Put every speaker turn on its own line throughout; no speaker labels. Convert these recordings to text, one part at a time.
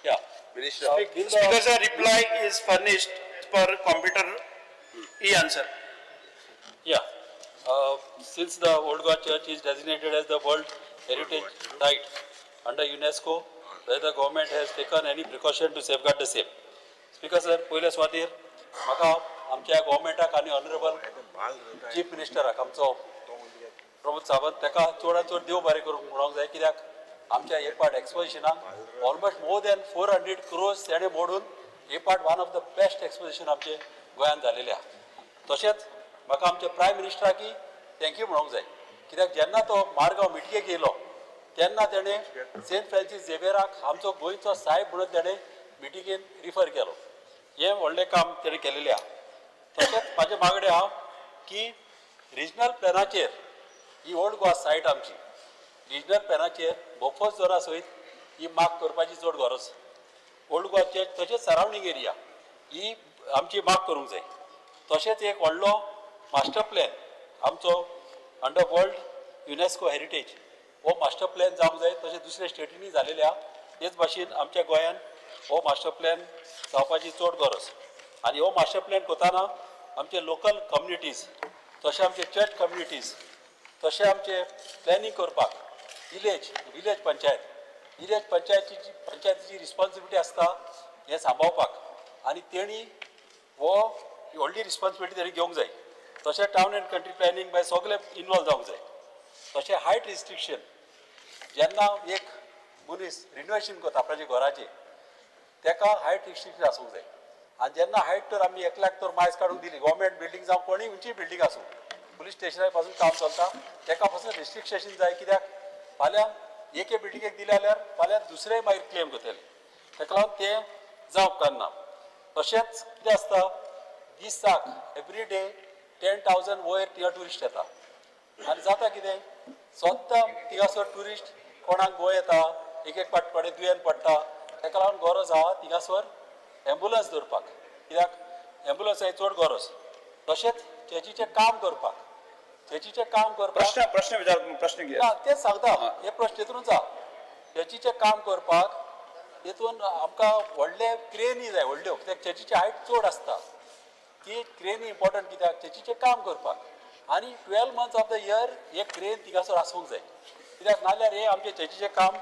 Yeah.
Minister.
Speaker sir, reply is furnished per computer e-answer.
Yeah. Since the Old Goa Church is designated as the World Heritage Site under UNESCO, whether the government has taken any precaution to safeguard the same. Speaker sir, पयले सुवातेर म्हाका आमच्या गव्हर्मेंटाक आनी honourable chief मिनिस्टराक आमचो प्रमोद सावंत ताका चडांत चड देव बरें करूंक म्हणूंक जाय, कित्याक आमच्या हे पार्ट एक्सपोजिशनाक ऑलमोस्ट मोर दॅन 400 क्रोर्स तेणें मोडून हे part one of the best exposition आमचे गोंयांत जालेलें आहा. तशेंच म्हाका आमच्या प्रायम मिनिस्टराकय thank you म्हणूंक जाय, कित्याक जेन्ना तो मारगांव मिटगेक येयलो तेन्ना तेणें सेंट फ्रांसीस झेवियराक आमचो गोंयचो सायब म्हणून तेणें मिटिंगेन रिफर केलो. हें व्हडलें काम तेणें केलेलें आहा. तशेंच म्हाजें मागणें आहा की रिजनल प्लॅनाचेर ही ओल्ड गोवा सायट आमची रिजनल प्लॅनाचेर बफर झोना सयत ही माग करपाची चड गरज. ओल्ड गोवाचे तशेंच सरावंडींग एरिया ही आमची माग करूंक जाय. तशेंच एक व्हडलो मास्टर प्लॅन आमचो अंडर वर्ल्ड युनेस्को हेरिटेज हो मास्टर प्लॅन जावंक जाय. तशें दुसऱ्या स्टेटींनी जालेले आहा, तेच भाशेन आमच्या गोंयान हो मास्टर प्लॅन जावपाची चड गरज. आनी हो मास्टर प्लॅन करतना आमचे लोकल कम्युनिटीज तशें आमचे चर्च कम्युनिटीज तशें आमचे प्लॅनिंग करपाक विलेज विलेज पंचायत विलेज पंचायतीची पंचायतीची रिस्पॉन्सिबिलिटी आसता हें सांबाळपाक, आनी तेणी हो व्हडली रिस्पॉन्सिबिलिटी तेणी घेवंक जाय. तशें town and country planning by सगळे इनवॉल्व जावंक जाय. तशें हायट रिस्ट्रिक्शन, जेन्ना एक मनीस रिनोवेशन करता आपणाच्या घराचें तेका हायट रिस्ट्रिक्शन आसूंक जाय. आनी जेन्ना हायट तर आमी 1 लाख तर मायज काडूंक दिली, गव्हर्मेंट बिल्डींग जावं कोणूय खंयचीय बिल्डींग आसूं, पुलीस स्टेशना पासून काम चलता तेका पासून रिस्ट्रिक्शन जाय, कित्याक फाल्यां एके बिल्डिंगेक दिलें जाल्यार फाल्यां दुसरेय मागीर क्लेम करतले, तेका लागून तें जावंक उपकारना. तशेंच कितें आसता, दिसाक एवरी डे 10,000 वयर थिंगा ट्युरिस्ट येता आनी जाता कितें, सद्दां थिंगासर ट्युरिस्ट कोणाक गोंय येता, एक एक फावट कोणें दुयेंत पडटा, तेका लागून गरज आहा थिंगासर एम्बुलन्स दवरपाक, कित्याक एम्बुलन्साची चड गरज. तशेंच चर्चीचें काम करपाक, चर्चीचें काम करपाक
प्रश्न प्रश्न विचार प्रश्न
ना तेच सांगता, हे प्रश्न तितूनच आहा. चर्चीचें काम करपाक तितून आमकां व्हडले क्रेनी जाय, व्हडल्यो, कित्याक चर्चीची हायट चड आसता, ती क्रेनी इम्पॉर्टंट कित्याक चर्चीचें काम करपाक. आनी 12 months of the year एक क्रेन थिंगासर आसूंक जाय, कित्याक नाल्यार हें आमचें चर्चीचें काम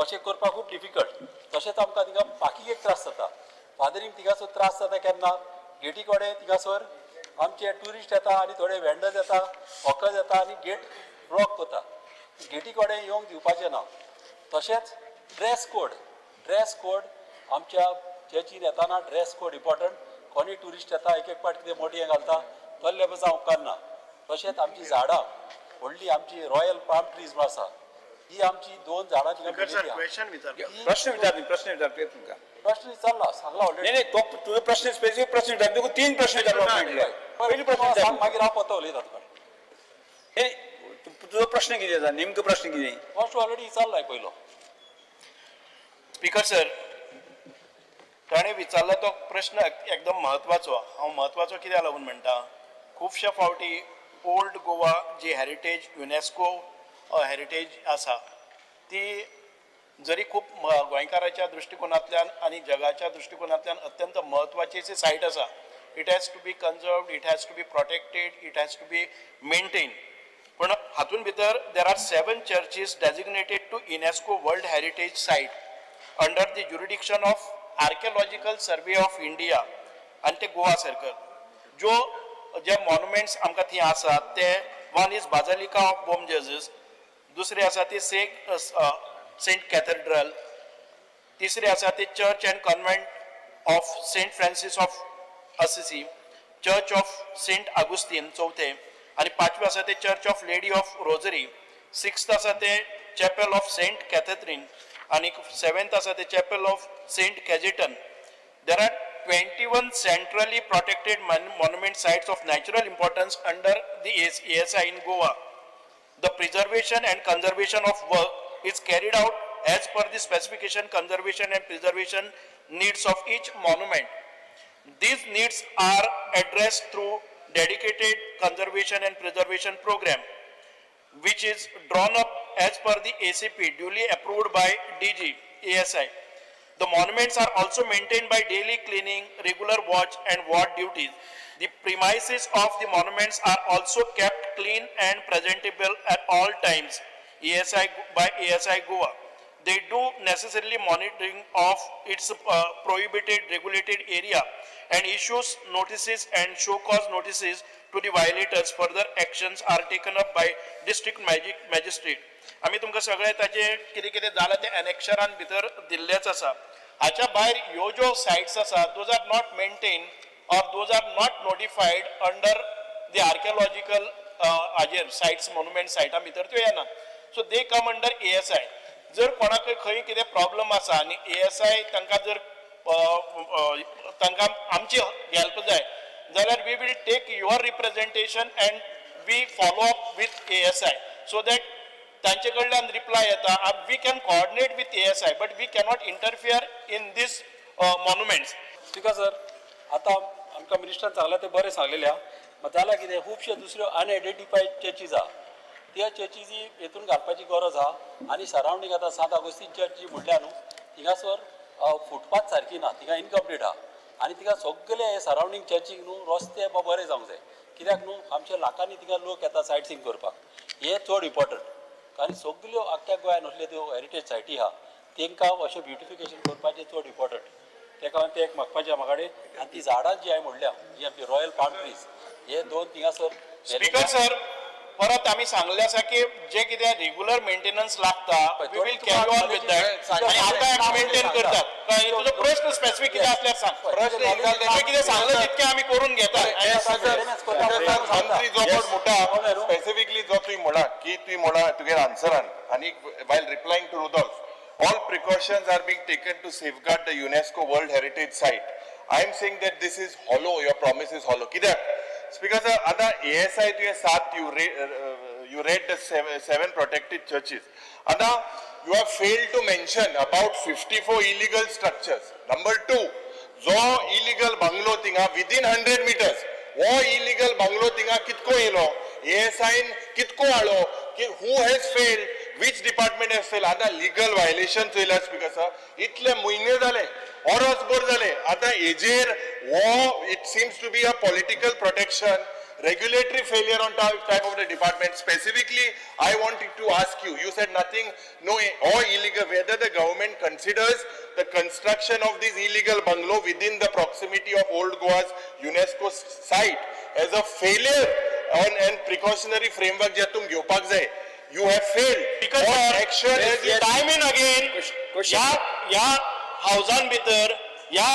अशें करपाक खूब डिफिकल्ट. तशेंच आमकां थिंगा पार्किंगेक त्रास जाता, फादरींक थिंगासर त्रास जाता केन्ना गेटी कडेन थिंगासर आमचे ट्युरिस्ट येता आनी थोडे वेंडर्स येता, हॉकर्स येता आनी गेट ब्लॉक करता, गेटी कडेन येवंक दिवपाचें ना. तशेंच ड्रेस कोड, ड्रेस कोड आमच्या चर्चीन येताना ड्रेस कोड इम्पॉर्टंट. कोणूय ट्युरिस्ट येता एक एक पाट कितें मोटयें घालता तल्ले बी जावंक उपकारना. तशेंच आमची झाडां व्हडली आमची रॉयल पाम ट्रीज म्हूण आसा, ही आमची 2 झाडां थिंगा
स्पीकर सर, क्वेश्चन विचार.
प्रश्न विचार, प्रश्न विचार तुमकां.
प्रश्न विचारला, सांगला ऑलरेडी.
नाही, तो तुझो प्रश्न स्पेसिफिक प्रश्न विचार, तुका 3 प्रश्न विचारपाक मेळटले. पयली प्रश्न विचार,
मागीर हांव पत्तो उलयता तुका.
हे तुजो प्रश्न कितें आसा, नेमको प्रश्न कितें?
प्रश्न ऑलरेडी विचारला पयलो.
स्पीकर सर, ताणें विचारला तो प्रश्न एकदम म्हत्वाचो. हांव म्हत्वाचो कित्याक लागून म्हणटा, खुबश्या फावटी ओल्ड गोवा जी हेरिटेज युनेस्को हेरिटेज आसा ती जरी खूब गोंयकाराच्या दृश्टिकोनांतल्यान आनी जगाच्या दृश्टिकोनांतल्यान अत्यंत म्हत्वाची अशी सायट आसा. It has to be conserved, it has to be protected, it has to be maintain. पूण हातूंत भितर there are 7 churches designated to UNESCO world heritage site under the jurisdiction of archaeological survey of India आनी ते Goa circle. ज्यो जे monuments आमकां थंय आसात ते one is basilica of Bom Jesus, दुसरे आसा ती सेंट कॅथेड्रल, तिसरे आसा ती church and convent of Saint Francis of Assisi, church of Saint Augustine चवथे, आनी पांचवे आसा ते church of lady of rosary, sixth आसा ते चॅपल ऑफ सेंट कॅथेड्रीन आनी सेवेंथ आसा ते chapel of Saint Cajetan. There are 21 centrally protected monument sites of natural importance under the ASI in Goa. The preservation and conservation of work is carried out as per the specification, conservation and preservation needs of each monument. These needs are addressed through dedicated conservation and preservation program, which is drawn up as per the ACP duly approved by DG ASI. The monuments are also maintained by daily cleaning, regular watch and ward duties. The premises of the monuments are also kept clean and presentable at all times. ASI by ASI Goa. They do necessarily monitoring of its prohibited regulated area and issues notices and show cause notices to the violators. Further actions are taken up by district magistrate. आमी तुमकां सगळे ताचे कितें कितें जालां तें एनेक्शरान भितर दिल्लेच आसा. हाच्या भायर ह्यो ज्यो सायट्स आसा those are not maintain or those are not notified under the archaeological हाजेर सायट्स मोन्युमेंट सायटां भितर त्यो येना. So they come under ASI. जर कोणाकय खंय कितें प्रॉब्लम आसा आनी एएसआय तांकां जर तांकां आमची हेल्प जाय जाल्यार we will take your representation and we follow up with ASI so that तांचे कडल्यान रिप्लाय येता. We can coordinate with ASI but we cannot interfere in this monuments.
Speaker sir, आतां आमकां मिनिस्टरान सांगलां तें बरें सांगलेलें आहा. मात जालां कितें, खुबश्यो दुसऱ्यो अनआयडेंटिफायड चर्चीज आहा, त्या चर्चीजी हेतून घालपाची गरज आहा. आनी सरावंडींग आतां सांत आगोस्तीन चर्च जी म्हणल्या न्हू, थिंगासर फुटपाथ सारकी ना, थिंगा इनकम्प्लीट आहा. आनी थिंगा सगळे हे सरावंडींग चर्चीक न्हू रस्ते बरे जावंक जाय, कित्याक न्हू आमच्या लाखांनी थिंगा लोक येता सायट सींग करपाक. हें चड इम्पॉर्टंट, कारण सगल्यो आख्ख्या गोंयान असल्यो त्यो हेरिटेज सायटी आहा, तांकां अशें ब्युटिफिकेशन करपाचें चड इम्पॉर्टंट. तेका लागून तें एक मागपाचें म्हाका कडेन. आनी ती झाडां जी हांवें म्हणल्या, जी आमची रॉयल पाम ट्रीज, हे दोन थिंगासर.
स्पीकर सर, परत आमी सांगलें आसा की जे कितें रेगुलर मेंटेनन्स लागता we will carry on with that. आनी आतां मेंटेन करतात. तुजो प्रश्न स्पेसिफीक कितें आसल्यार सांग. तुवें कितें सांगलें तितकें आमी करून घेतात.
मंत्री जो कोण म्हणटा स्पेसिफिकली जो तुवें म्हणला की तुवें म्हणला तुगेर आन्सरान आनी while replying to Rudolf, all precautions are being taken to safeguard the UNESCO World Heritage Site. I am saying that this is hollow, your promise is hollow. कित्याक? Speaker sir, आता ASI तुवें सात, you read the seven protected churches. आता you have failed to mention about 54 illegal structures. Number 2, जो illegal bungalow थिंगा within 100 meters, हो illegal bungalow थिंगा कितको येयलो, ASI न कितको हाडलो, who has failed, which department has failed. आता legal violation चोयल्या स्पीकर सर, इतले म्हयने जाले, वरसभर जाले, आता हेजेर हो it seems to be a political protection, regulatory failure on type of the department. Specifically, I wanted to ask you, you said nothing, no or illegal, whether the government considers the construction of this illegal bungalow within the proximity of Old Goa's UNESCO site as a failure on and precautionary framework जे तुम घेवपाक जाय. You have failed.
Because
action has
time and again ह्या हावजान भितर ह्या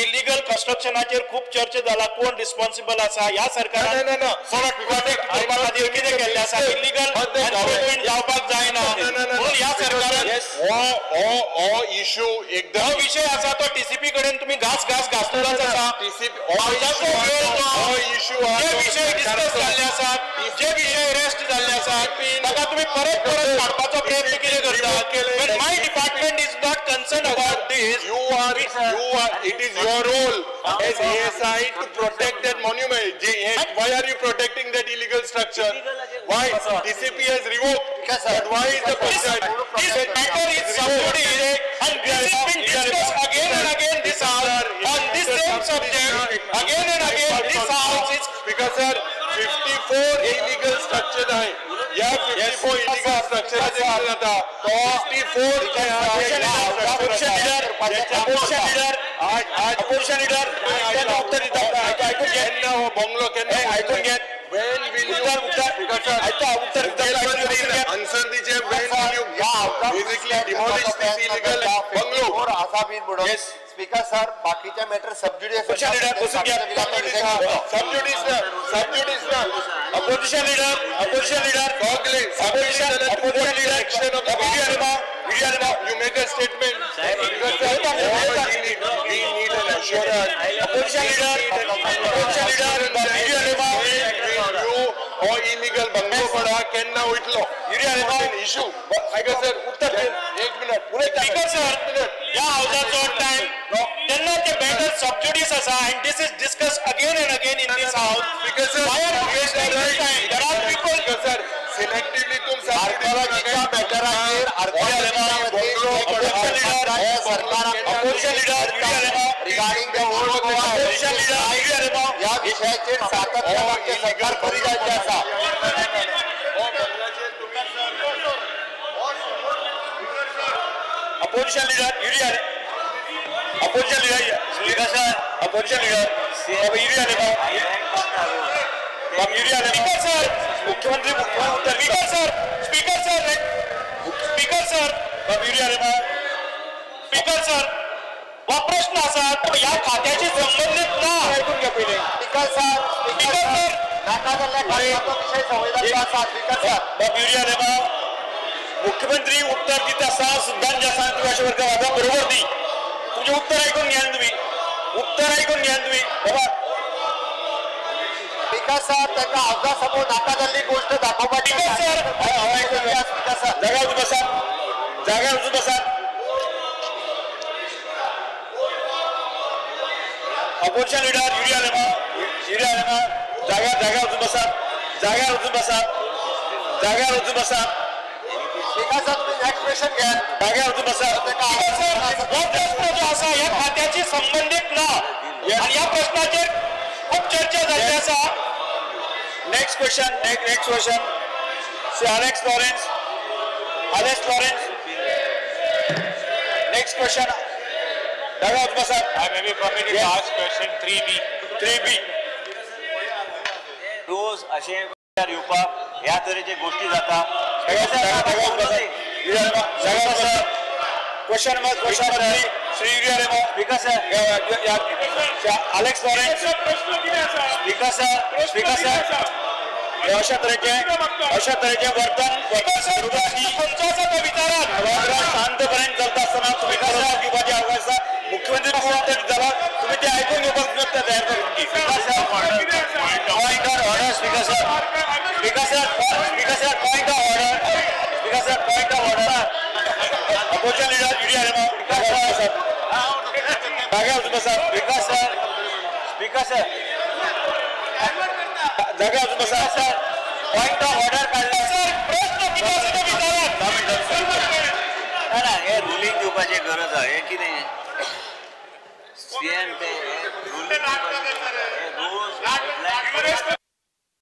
illegal कन्स्ट्रक्शनाचेर खूब चर्चा जाला, कोण रिस्पॉन्सिबल आसा ह्या सरकारान प्रोटेक्ट करपा खातीर कितें केल्लें आसा, इलिगल एनक्रोचमेंट जावपाक जायना म्हणून ह्या सरकारान
हो इशू एकदम
हो विशय आसा तो टीसीपी कडेन तुमी घास घास घासलेलोच आसा. जे विशय डिस्कस जाल्ले आसात, जे विशय रेस्ट जाल्ले आसात ताका तुमी परत परत काडपाचो प्रयत्न कितें करतात. My department is not concern about this.
You are, it is your role as ASI to protect that monument. Why are you protecting that illegal structure? Why? DCP has revoked. But why is the panchayat?
This matter is subjudice and this has been discussed again and again this house on this same subject again and again this house is.
Because sir, 54 illegal structure आहे. या 54 illegal structure जाता 54
opposition leader उत्तर दिता. आयकून घे
केन्ना हो bungalow केन्ना
आयकून घे.
When will you
उत्तर
answer दिचे? When will you basically demolish this illegal bungalow?
आसा बी म्हणून स्पीकर सर, बाकीचे मॅटर सबज्युडिस
सबज्युडिस ना, सबज्युडिस ना.
अपोजिशन लीडर, अपोजिशन लीडर,
सगळे
opposition leader,
you make a statement. We need an assurance.
Opposition leader, opposition leader,
you हो illegal bungalow पडा केन्ना वयतलो इशू. स्पीकर सर, उत्तर एक मिनट.
स्पीकर सर, ह्या हावजाचो टायम तेन्ना ते मॅटर सबज्युडिस आसा and this is discuss again and again in this house.
Speaker sir,
Why are you wasting this time? There are people.
Speaker sir, selectively तूं
आर्किओलॉजीच्या मॅटराचेर regarding the old Goa ह्या विशयाचेर सातत्यान आमचें सरकार खरी जायचें आसा.
Opposition leader Yuri opposition leader speaker sir opposition leader Yuri Alemao Yuri Alemao sir मुख्यमंत्री speaker sir speaker sir speaker sir Yuri Alemao speaker sir हो प्रश्न आसा तो ह्या खात्याशी संबंधित ना. ऐकून घ्या पयलीं.
स्पीकर सर स्पीकर सर नाका जाल्ल्या खात्याचो विशय संवेदनशील आसा. स्पीकर सर
युरी आलेमाव मुख्यमंत्री उत्तर दिता आसा सुद्दां जे आसा तुमी अशें वर्ग वागप बरोबर न्ही. तुमचें उत्तर ऐकून घ्या तुमी उत्तर ऐकून घ्या तुमी बाबा.
स्पीकर सर ताका हावजा समोर नाका जाल्ली गोष्ट दाखोवपाची.
स्पीकर सर
स्पीकर सर
जाग्यार वचून बसात जाग्यार वचून बसात. Opposition leader Yuri Alemao Yuri Alemao जाग्यार जाग्यार वचून बसात जाग्यार वचून बसात जाग्यार वचून बसात.
स्पीकर सर तुम्ही नेक्स्ट क्वेश्चन घ्या.
जाग्यार वचून बसात.
स्पीकर
सर हो प्रश्न जो आसा ह्या खात्याशी संबंधित ना आनी ह्या प्रश्नाचेर खूब चर्चा जाल्ली आसा. Next question next question Shri Alex Lawrence Alex Lawrence next question. जाग्यार वचून बसात.
I may be permitted to ask question 3B.
3B.
रोज अशें येवपाक ह्या तरेचे गोष्टी जाता.
Question number 3 Shri Yuri Alemao.
Speaker sir
Alex Lawrence.
Speaker sir speaker sir
अशा तरेचे वर्तन शांतपणे चलता आसतना तुमी प्रस्ताव घेवपाची आवश्यक आसा. मुख्यमंत्री उत्तर दितालो तुमी ते आयकून घेवपाक तयार करून.
Point of order speaker sir speaker sir speaker sir point of order speaker sir point of order.
Opposition leader Yuri Alemao जाग्यार वचून बसात.
स्पीकर सर स्पीकर सर
जाग्यार वचून बसात.
सर पॉइंट ऑफ ऑर्डर काडला
सर प्रश्न कितें आसा तो विचारात.
ना ना हे रुलींग दिवपाची गरज आसा. हें कितें सीएम ते रुलींग रोज.